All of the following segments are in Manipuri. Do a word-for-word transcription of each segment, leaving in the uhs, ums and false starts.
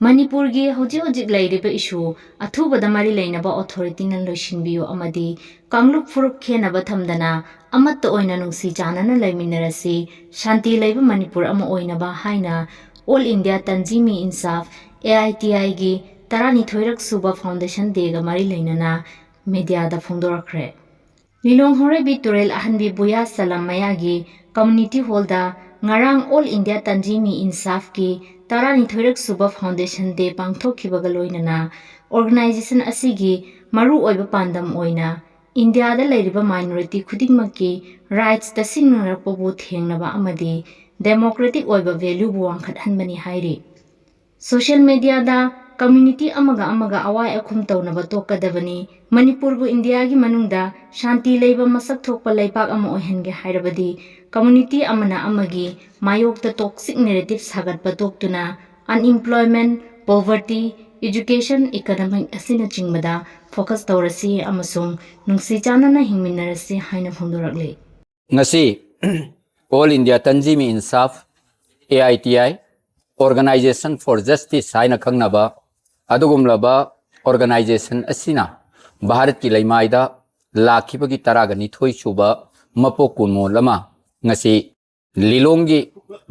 ꯃꯅꯤꯄꯨꯔꯒꯤ ꯍꯧꯖꯤꯛ ꯍꯧꯖꯤꯛ ꯂꯩꯔꯤꯕ ꯏꯁꯨ ꯑꯊꯨꯕꯗ ꯃꯔꯤ ꯂꯩꯅꯕ ꯑꯣꯊꯣꯔꯤꯇꯤꯅ ꯂꯣꯏꯁꯤꯟꯕꯤꯌꯨ ꯑꯃꯗꯤ ꯀꯥꯡꯂꯨꯞ ꯐꯨꯔꯨꯞ ꯈꯦꯟꯅꯕ ꯊꯝꯗꯅ ꯑꯃꯠꯇ ꯑꯣꯏꯅ ꯅꯨꯡꯁꯤ ꯆꯥꯟꯅꯅ ꯂꯩꯃꯤꯟꯅꯔꯁꯤ, ꯁꯥꯟꯇꯤ ꯂꯩꯕ ꯃꯅꯤꯄꯨꯔ ꯑꯃ ꯑꯣꯏꯅꯕ ꯍꯥꯏꯅ All India Tanzimi Insaf, A I T I ꯒꯤ ꯇꯔꯥꯅꯤꯊꯣꯏꯔꯛ ꯁꯨꯕ Foundation Day ꯒ ꯃꯔꯤ ꯂꯩꯅꯅ ꯃꯤꯗꯤꯌꯥꯗ ꯐꯣꯡꯗꯣꯔꯛꯈ꯭ꯔꯦ꯫ ꯂꯤꯂꯣꯡ ꯍꯣꯔꯩꯕꯤ ꯇꯨꯔꯦꯜ ꯑꯍꯟꯕꯤ ꯕꯨꯌꯥ ꯁꯂꯝ ꯃꯌꯥꯒꯤ community hall ꯗ ꯉꯔꯥꯡ All India Tanzimi Insaf ꯀꯤ ꯇꯔꯥꯅꯤꯊꯣꯏꯔꯛ ꯁꯨꯕ Foundation Day ꯄꯥꯡꯊꯣꯛꯈꯤꯕꯒ ꯂꯣꯏꯅꯅ organization ꯑꯁꯤꯒꯤ ꯃꯔꯨꯑꯣꯏꯕ ꯄꯥꯟꯗꯝ ꯑꯣꯏꯅ ꯏꯟꯗꯤꯌꯥꯗ ꯂꯩꯔꯤꯕ minority ꯈꯨꯗꯤꯡꯃꯛꯀꯤ rights ꯇꯁꯤꯡꯅꯔꯛꯄꯕꯨ ꯊꯦꯡꯅꯕ ꯑꯃꯗꯤ democratic ꯑꯣꯏꯕ value ꯕꯨ ꯋꯥꯡꯈꯠꯍꯟꯕꯅꯤ ꯍꯥꯏꯔꯤ꯫ Social media ꯗ community ꯑꯃꯒ ꯑꯃꯒ ꯑꯋꯥꯏ ꯑꯈꯨꯝ ꯇꯧꯅꯕ ꯇꯣꯛꯀꯗꯕꯅꯤ꯫ ꯃꯅꯤꯄꯨꯔꯕꯨ ꯏꯟꯗꯤꯌꯥꯒꯤ ꯃꯅꯨꯡꯗ ꯁꯥꯟꯇꯤ ꯂꯩꯕ ꯃꯁꯛ ꯊꯣꯛꯄ ꯂꯩꯄꯥꯛ ꯑꯃ ꯑꯣꯏꯍꯟꯒꯦ ꯍꯥꯏꯔꯕꯗꯤ community ꯑꯃꯅ ꯑꯃꯒꯤ ꯃꯥꯌꯣꯛꯇ toxic narrative ꯁꯥꯒꯠꯄ ꯇꯣꯛꯇꯨꯅ unemployment, poverty, education, economic ꯑꯁꯤꯅꯆꯤꯡꯕꯗ focus ꯇꯧꯔꯁꯤ ꯑꯃꯁꯨꯡ ꯅꯨꯡꯁꯤ ꯆꯥꯟꯅꯅ ꯍꯤꯡꯃꯤꯟꯅꯔꯁꯤ ꯍꯥꯏꯅ ꯐꯣꯡꯗꯣꯔꯛꯂꯤ꯫ ꯉꯁꯤ All India Tanzimi Insaf, A I T I, Organization for Justice ꯍꯥꯏꯅ ꯈꯪꯅꯕ ꯑꯗꯨꯒꯨꯝꯂꯕ organization ꯑꯁꯤꯅ ꯚꯥꯔꯠꯀꯤ ꯂꯩꯃꯥꯏꯗ ꯂꯥꯛꯈꯤꯕꯒꯤ ꯇꯔꯥꯒ ꯅꯤꯊꯣꯏ ꯁꯨꯕ ꯃꯄꯣꯛ ꯀꯨꯟꯃꯣꯜ ꯑꯃ ꯉꯁꯤ ꯂꯤꯂꯣꯡꯒꯤ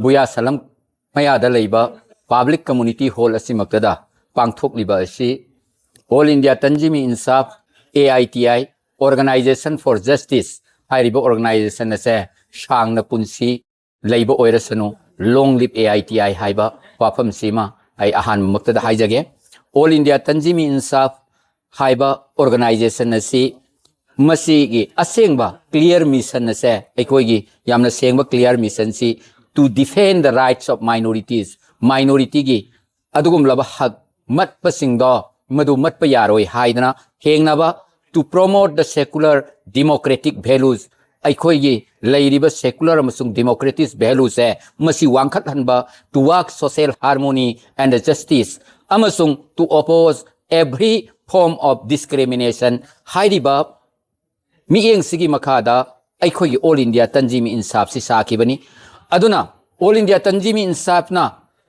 ꯕꯨꯌꯥ ꯁꯂꯝ ꯃꯌꯥꯗ ꯂꯩꯕ public community hall ꯑꯁꯤꯃꯛꯇꯗ ꯄꯥꯡꯊꯣꯛꯂꯤꯕ ꯑꯁꯤ All India Tanzimi Insaf, A I T I, Organization for Justice ꯍꯥꯏꯔꯤꯕ organization ꯑꯁꯦ ꯁꯥꯡꯅ ꯄꯨꯟꯁꯤ ꯂꯩꯕ ꯑꯣꯏꯔꯁꯅꯨ, long live A I T I ꯍꯥꯏꯕ ꯋꯥꯐꯝꯁꯤꯃ ꯑꯩ ꯑꯍꯥꯟꯕꯃꯛꯇꯗ ꯍꯥꯏꯖꯒꯦ꯫ All India Tanzimi Insaf ꯍꯥꯏꯕ organization ꯑꯁꯤ ꯃꯁꯤꯒꯤ ꯑꯁꯦꯡꯕ clear mission ꯑꯁꯦ, ꯑꯩꯈꯣꯏꯒꯤ ꯌꯥꯝꯅ ꯁꯦꯡꯕ clear mission ꯁꯤ to defend the rights of minorities, minority ꯒꯤ ꯑꯗꯨꯒꯨꯝꯂꯕ ꯍꯛ ꯃꯠꯄꯁꯤꯡꯗꯣ ꯃꯗꯨ ꯃꯠꯄ ꯌꯥꯔꯣꯏ ꯍꯥꯏꯗꯅ ꯊꯦꯡꯅꯕ, to promote the secular democratic values, ꯑꯩꯈꯣꯏꯒꯤ ꯂꯩꯔꯤꯕ secular ꯑꯃꯁꯨꯡ democratic value ꯁꯦ ꯃꯁꯤ ꯋꯥꯡꯈꯠꯍꯟꯕ, to work social harmony and justice, ꯑꯃꯁꯨꯡ to oppose every form of discrimination ꯍꯥꯏꯔꯤꯕ ꯃꯤꯠꯌꯦꯡꯁꯤꯒꯤ ꯃꯈꯥꯗ ꯑꯩꯈꯣꯏꯒꯤ All India Tanzimi Insaf ꯁꯤ ꯁꯥꯈꯤꯕꯅꯤ꯫ ꯑꯗꯨꯅ All India Tanzimi Insaf ꯅ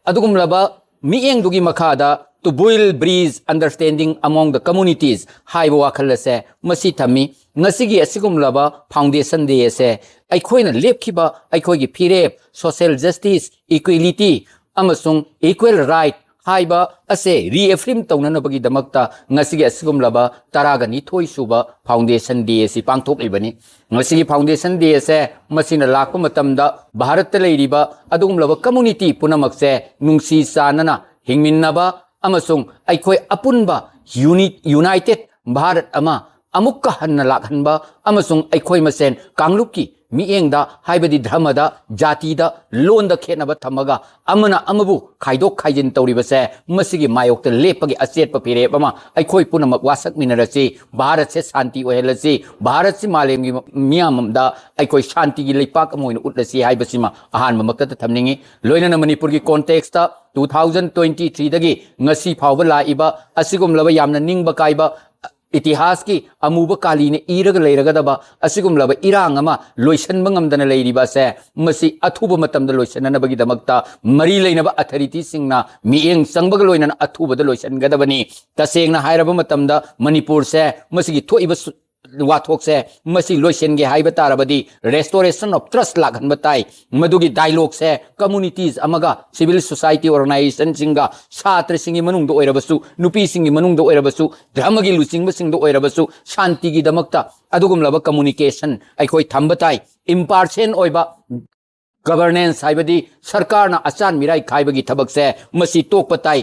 ꯑꯗꯨꯒꯨꯝꯂꯕ ꯃꯤꯠꯌꯦꯡꯗꯨꯒꯤ ꯃꯈꯥꯗ to build bridge understanding among the communities ꯍꯥꯏꯕ ꯋꯥꯈꯜ ꯑꯁꯦ ꯃꯁꯤ ꯊꯝꯃꯤ꯫ ꯉꯁꯤꯒꯤ ꯑꯁꯤꯒꯨꯝꯂꯕ foundation day ꯑꯁꯦ ꯑꯩꯈꯣꯏꯅ ꯂꯦꯞꯈꯤꯕ ꯑꯩꯈꯣꯏꯒꯤ ꯐꯤꯔꯦꯞ, social justice, equality ꯑꯃꯁꯨꯡ equal right ꯍꯥꯏꯕ ꯑꯁꯦ reaffirm ꯇꯧꯅꯅꯕꯒꯤꯗꯃꯛꯇ ꯉꯁꯤꯒꯤ ꯑꯁꯤꯒꯨꯝꯂꯕ ꯇꯔꯥꯒ ꯅꯤꯊꯣꯏ ꯁꯨꯕ foundation day ꯑꯁꯤ ꯄꯥꯡꯊꯣꯛꯂꯤꯕꯅꯤ꯫ ꯉꯁꯤꯒꯤ foundation day ꯑꯁꯦ ꯃꯁꯤꯅ ꯂꯥꯛꯄ ꯃꯇꯝꯗ ꯚꯥꯔꯠꯇ ꯂꯩꯔꯤꯕ ꯑꯗꯨꯒꯨꯝꯂꯕ community ꯄꯨꯝꯅꯃꯛꯁꯦ ꯅꯨꯡꯁꯤ ꯆꯥꯟꯅꯅ ꯍꯤꯡꯃꯤꯟꯅꯕ ꯑꯃꯁꯨꯡ ꯑꯩꯈꯣꯏ ꯑꯄꯨꯟꯕ uni-, united ꯚꯥꯔꯠ ꯑꯃ ꯑꯃꯨꯛꯀ ꯍꯟꯅ ꯂꯥꯛꯍꯟꯕ ꯑꯃꯁꯨꯡ ꯑꯩꯈꯣꯏ ꯃꯁꯦꯟ ꯀꯥꯡꯂꯨꯞꯀꯤ ꯃꯤꯠꯌꯦꯡꯗ ꯍꯥꯏꯕꯗꯤ ꯙꯔꯃꯗ, ꯖꯥꯇꯤꯗ, ꯂꯣꯟꯗ ꯈꯦꯠꯅꯕ ꯊꯝꯃꯒ ꯑꯃꯅ ꯑꯃꯕꯨ ꯈꯥꯏꯗꯣꯛ ꯈꯥꯏꯖꯤꯟ ꯇꯧꯔꯤꯕꯁꯦ ꯃꯁꯤꯒꯤ ꯃꯥꯌꯣꯛꯇ ꯂꯦꯞꯄꯒꯤ ꯑꯆꯦꯠꯄ ꯐꯤꯔꯦꯞ ꯑꯃ ꯑꯩꯈꯣꯏ ꯄꯨꯝꯅꯃꯛ ꯋꯥꯁꯛꯃꯤꯟꯅꯔꯁꯤ꯫ ꯚꯥꯔꯠꯁꯦ ꯁꯥꯟꯇꯤ ꯑꯣꯏꯍꯜꯂꯁꯤ꯫ ꯚꯥꯔꯠꯁꯤ ꯃꯥꯂꯦꯝꯒꯤ ꯃꯤꯌꯥꯝ ꯑꯃꯗ ꯑꯩꯈꯣꯏ ꯁꯥꯟꯇꯤꯒꯤ ꯂꯩꯄꯥꯛ ꯑꯃ ꯑꯣꯏꯅ ꯎꯠꯂꯁꯤ ꯍꯥꯏꯕꯁꯤꯃ ꯑꯍꯥꯟꯕꯃꯛꯇꯗ ꯊꯝꯅꯤꯡꯉꯤ꯫ ꯂꯣꯏꯅꯅ ꯃꯅꯤꯄꯨꯔꯒꯤ context two thousand twenty three ꯗꯒꯤ ꯉꯁꯤ ꯐꯥꯎꯕ ꯂꯥꯛꯏꯕ ꯑꯁꯤꯒꯨꯝꯂꯕ ꯌꯥꯝꯅ ꯅꯤꯡꯕ ꯀꯥꯏꯕ ꯏꯇꯤꯍꯥꯁꯀꯤ ꯑꯃꯨꯕ ꯀꯥꯂꯤꯅ ꯏꯔꯒ ꯂꯩꯔꯒꯗꯕ ꯑꯁꯤꯒꯨꯝꯂꯕ ꯏꯔꯥꯡ ꯑꯃ ꯂꯣꯏꯁꯤꯟꯕ ꯉꯝꯗꯅ ꯂꯩꯔꯤꯕ ꯑꯁꯦ ꯃꯁꯤ ꯑꯊꯨꯕ ꯃꯇꯝꯗ ꯂꯣꯏꯁꯤꯟꯅꯅꯕꯒꯤꯗꯃꯛꯇ ꯃꯔꯤ ꯂꯩꯅꯕ authority ꯁꯤꯡꯅ ꯃꯤꯠꯌꯦꯡ ꯆꯪꯕꯒ ꯂꯣꯏꯅꯅ ꯑꯊꯨꯕꯗ ꯂꯣꯏꯁꯤꯟꯒꯗꯕꯅꯤ꯫ ꯇꯁꯦꯡꯅ ꯍꯥꯏꯔꯕ ꯃꯇꯝꯗ ꯃꯅꯤꯄꯨꯔꯁꯦ ꯃꯁꯤꯒꯤ ꯊꯣꯛꯏꯕ ꯁꯨ-, ꯋꯥꯊꯣꯛꯁꯦ ꯃꯁꯤ ꯂꯣꯏꯁꯤꯟꯒꯦ ꯍꯥꯏꯕ ꯇꯥꯔꯕꯗꯤ restoration of trust ꯂꯥꯛꯍꯟꯕ ꯇꯥꯏ꯫ ꯃꯗꯨꯒꯤ dialogue ꯁꯦ communities ꯑꯃꯒ civil society organization ꯁꯤꯡꯒ ꯁꯥꯇ꯭ꯔꯁꯤꯡꯒꯤ ꯃꯅꯨꯡꯗ ꯑꯣꯏꯔꯕꯁꯨ, ꯅꯨꯄꯤꯁꯤꯡꯒꯤ ꯃꯅꯨꯡꯗ ꯑꯣꯏꯔꯕꯁꯨ, ꯙꯔꯃꯒꯤ ꯂꯨꯆꯤꯡꯕꯁꯤꯡꯗ ꯑꯣꯏꯔꯕꯁꯨ ꯁꯥꯟꯇꯤꯒꯤꯗꯃꯛꯇ ꯑꯗꯨꯒꯨꯝꯂꯕ communication ꯑꯩꯈꯣꯏ ꯊꯝꯕ ꯇꯥꯏ꯫ Impartial ꯑꯣꯏꯕ governance ꯍꯥꯏꯕꯗꯤ ꯁꯔꯀꯥꯔꯅ ꯑꯆꯥꯟ ꯃꯤꯔꯥꯏ ꯈꯥꯏꯕꯒꯤ ꯊꯕꯛꯁꯦ ꯃꯁꯤ ꯇꯣꯛꯄ ꯇꯥꯏ꯫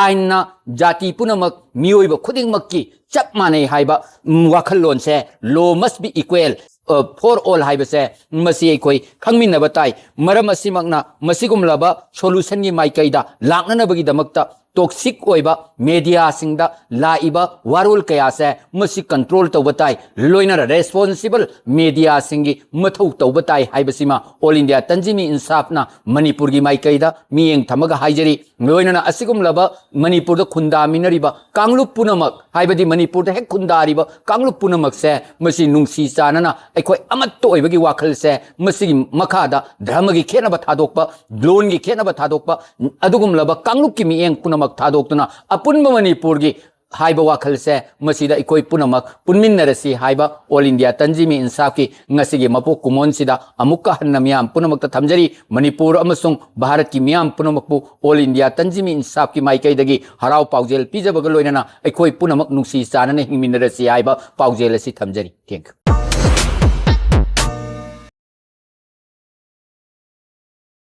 ꯑꯥꯏꯟꯅ ꯖꯥꯇꯤ ꯄꯨꯝꯅꯃꯛ, ꯃꯤꯑꯣꯏꯕ ꯈꯨꯗꯤꯡꯃꯛꯀꯤ ꯆꯞ ꯃꯥꯟꯅꯩ ꯍꯥꯏꯕ, ꯎꯝ, ꯋꯥꯈꯜꯂꯣꯟꯁꯦ, law must be equal, ꯑ, for all ꯍꯥꯏꯕꯁꯦ ꯃꯁꯤ ꯑꯩꯈꯣꯏ ꯈꯪꯃꯤꯟꯅꯕ ꯇꯥꯏ꯫ ꯃꯔꯝ ꯑꯁꯤꯃꯛꯅ ꯃꯁꯤꯒꯨꯝꯂꯕ solution ꯒꯤ ꯃꯥꯏꯀꯩꯗ ꯂꯥꯛꯅꯅꯕꯒꯤꯗꯃꯛꯇ ꯇꯣꯛꯁꯤꯛ ꯑꯣꯏꯕ ꯃꯦꯗꯤꯌꯥꯁꯤꯡꯗ ꯂꯥꯛꯏꯕ ꯋꯥꯔꯣꯜ ꯀꯌꯥꯁꯦ ꯃꯁꯤ ꯀꯟꯇ꯭ꯔꯣꯜ ꯇꯧꯕ ꯇꯥꯏ, ꯂꯣꯏꯅꯅ ꯔꯦꯁꯄꯣꯟꯁꯤꯕꯜ ꯃꯦꯗꯤꯌꯥꯁꯤꯡꯒꯤ ꯃꯊꯧ ꯇꯧꯕ ꯇꯥꯏ ꯍꯥꯏꯕꯁꯤꯃ ꯑꯣꯜ ꯏꯟꯗꯤꯌꯥ ꯇꯟꯖꯤꯃꯤ ꯏꯟꯁꯥꯐꯅ ꯃꯅꯤꯄꯨꯔꯒꯤ ꯃꯥꯏꯀꯩꯗ ꯃꯤꯠꯌꯦꯡ ꯊꯝꯃꯒ ꯍꯥꯏꯖꯔꯤ꯫ ꯂꯣꯏꯅꯅ ꯑꯁꯤꯒꯨꯝꯂꯕ ꯃꯅꯤꯄꯨꯔꯗ ꯈꯨꯟꯗꯥꯃꯤꯟꯅꯔꯤꯕ ꯀꯥꯡꯂꯨꯞ ꯄꯨꯝꯅꯃꯛ, ꯍꯥꯏꯕꯗꯤ ꯃꯅꯤꯄꯨꯔꯗ ꯍꯦꯛ ꯈꯨꯟꯗꯥꯔꯤꯕ ꯀꯥꯡꯂꯨꯞ ꯄꯨꯝꯅꯃꯛꯁꯦ ꯃꯁꯤ ꯅꯨꯡꯁꯤ ꯆꯥꯟꯅꯅ ꯑꯩꯈꯣꯏ ꯑꯃꯠꯇ ꯑꯣꯏꯕꯒꯤ ꯋꯥꯈꯜꯁꯦ, ꯃꯁꯤꯒꯤ ꯃꯈꯥꯗ ꯙꯔꯃꯒꯤ ꯈꯦꯠꯅꯕ ꯊꯥꯗꯣꯛꯄ, ꯂꯣꯟꯒꯤ ꯈꯦꯠꯅꯕ ꯊꯥꯗꯣꯛꯄ, ꯑꯗꯨꯒꯨꯝꯂꯕ ꯀꯥꯡꯂꯨꯞꯀꯤ ꯃꯤꯠꯌꯦꯡ ꯄꯨꯝꯅꯃꯛ ꯊꯥꯗꯣꯛꯇꯨꯅ ꯑꯄꯨꯟꯕ ꯃꯅꯤꯄꯨꯔꯒꯤ ꯍꯥꯏꯕ ꯋꯥꯈꯜꯁꯦ ꯃꯁꯤꯗ ꯑꯩꯈꯣꯏ ꯄꯨꯝꯅꯃꯛ ꯄꯨꯟꯃꯤꯟꯅꯔꯁꯤ ꯍꯥꯏꯕ ꯑꯣꯜ ꯏꯟꯗꯤꯌꯥ ꯇꯟꯖꯤꯃꯤ ꯏꯟꯁꯥꯐꯀꯤ ꯉꯁꯤꯒꯤ ꯃꯄꯣꯛ ꯀꯨꯝꯑꯣꯟꯁꯤꯗ ꯑꯃꯨꯛꯀ ꯍꯟꯅ ꯃꯤꯌꯥꯝ ꯄꯨꯝꯅꯃꯛꯇ ꯊꯝꯖꯔꯤ꯫ ꯃꯅꯤꯄꯨꯔ ꯑꯃꯁꯨꯡ ꯚꯥꯔꯠꯀꯤ ꯃꯤꯌꯥꯝ ꯄꯨꯝꯅꯃꯛꯄꯨ ꯑꯣꯜ ꯏꯟꯗꯤꯌꯥ ꯇꯟꯖꯤꯃꯤ ꯏꯟꯁꯥꯐꯀꯤ ꯃꯥꯏꯀꯩꯗꯒꯤ ꯍꯔꯥꯎ ꯄꯥꯎꯖꯦꯜ ꯄꯤꯖꯕꯒ ꯂꯣꯏꯅꯅ ꯑꯩꯈꯣꯏ ꯄꯨꯝꯅꯃꯛ ꯅꯨꯡꯁꯤ ꯆꯥꯟꯅꯅ ꯍꯤꯡꯃꯤꯟꯅꯔꯁꯤ ꯍꯥꯏꯕ ꯄꯥꯎꯖꯦꯜ ꯑꯁꯤ ꯊꯝꯖꯔꯤ꯫ Thank you꯫